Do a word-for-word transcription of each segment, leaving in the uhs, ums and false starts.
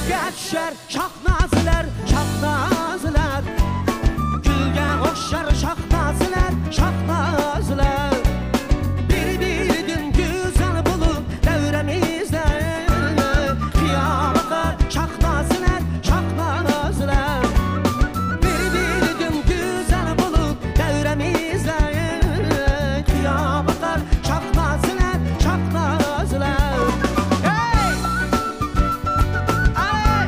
چۈشەر شاھنازىلەر، شاھنازىلەر. گۈلگە ئوخشار شاھنازىلەر، شاھنازىلەر. بىر-بىرىدىن گۈزەل بولۇپ دەۋرىمىزدە، قىيا باقار شاھنازىلەر، شاھنازىلەر. بىر-بىرىدىن گۈزەل بولۇپ دەۋرىمىزدە، قىيا باقار شاھنازىلەر، شاھنازىلەر. ھەي! ھەي!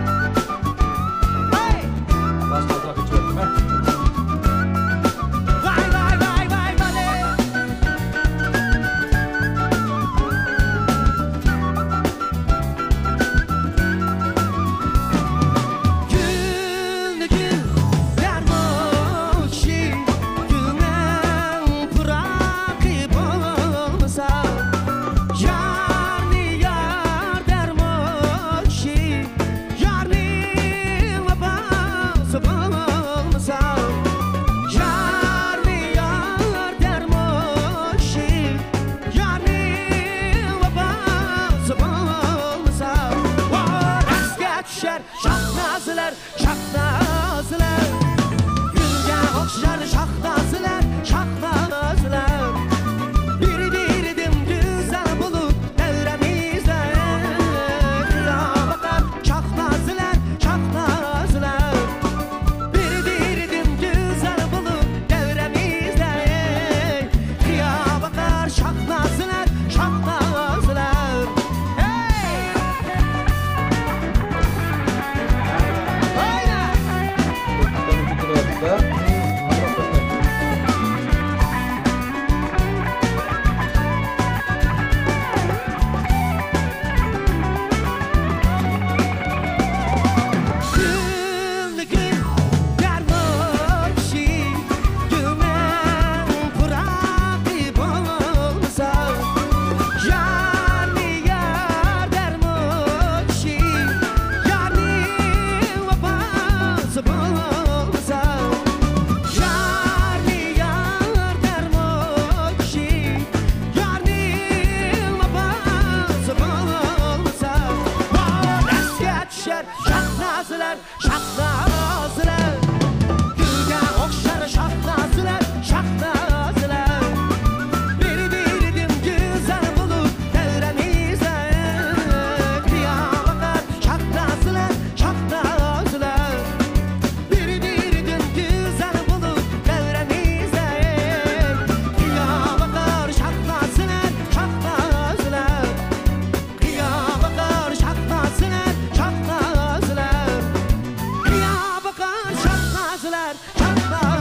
ۋاي، ۋاي، ۋاي، ۋاي، بالى! گۈلنى گۈل دەرمۇ كىشى، گۈلنىڭ پۇراقى بولمىسا، يارنى يار دەرمۇ كىشى، يارنىڭ ۋاپاسى بولمىسا، يارنى يار دەرمۇ كىشى، يارنىڭ ۋاپاسى بولمىسا، ۋاي، ئەسكە چۈشەر شاھنازىلەر، شاھنازىلەر. گۈلگە ئوخشار شاھنازىلەر، شاھنازىلەر. بىر-بىرىدىن گۈزەل بولۇپ دەۋرىمىزدە، قىيا باقار شاھنازىلەر، شاھنازىلەر. بىر-بىرىدىن گۈزەل بولۇپ دەۋرىمىزدە، قىيا باقار شاھنازىلەر، شاھنازىلەر. ھەي! ھايدا! گۈلنى گۈل دەرمۇ كىشى، گۈلنىڭ پۇراقى بولمىسا، يارنى يار دەرمۇ كىشى، يارنىڭ ۋاپاسى بولمىسا، يارنى يار دەرمۇ كىشى، يارنىڭ ۋاپاسى بولمىسا، ئەسكە چۈشەر شاھنازىلەر، شاھنازىلەر. گۈلگە ئوخشار شاھنازىلەر، شاھنازىلەر. بىر-بىرىدىن گۈزەل بولۇپ دەۋرىمىزدە، قىيا باقار شاھنازىلەر، شاھنازىلەر. بىر-بىرىدىن گۈزەل بولۇپ دەۋرىمىزدە، قىيا باقار شاھنازىلەر، شاھنازىلەر. قىيا باقار شاھنازىلەر، شاھنازىلەر. قىيا باقار شاھنازىلەر، شاھنازىلەر.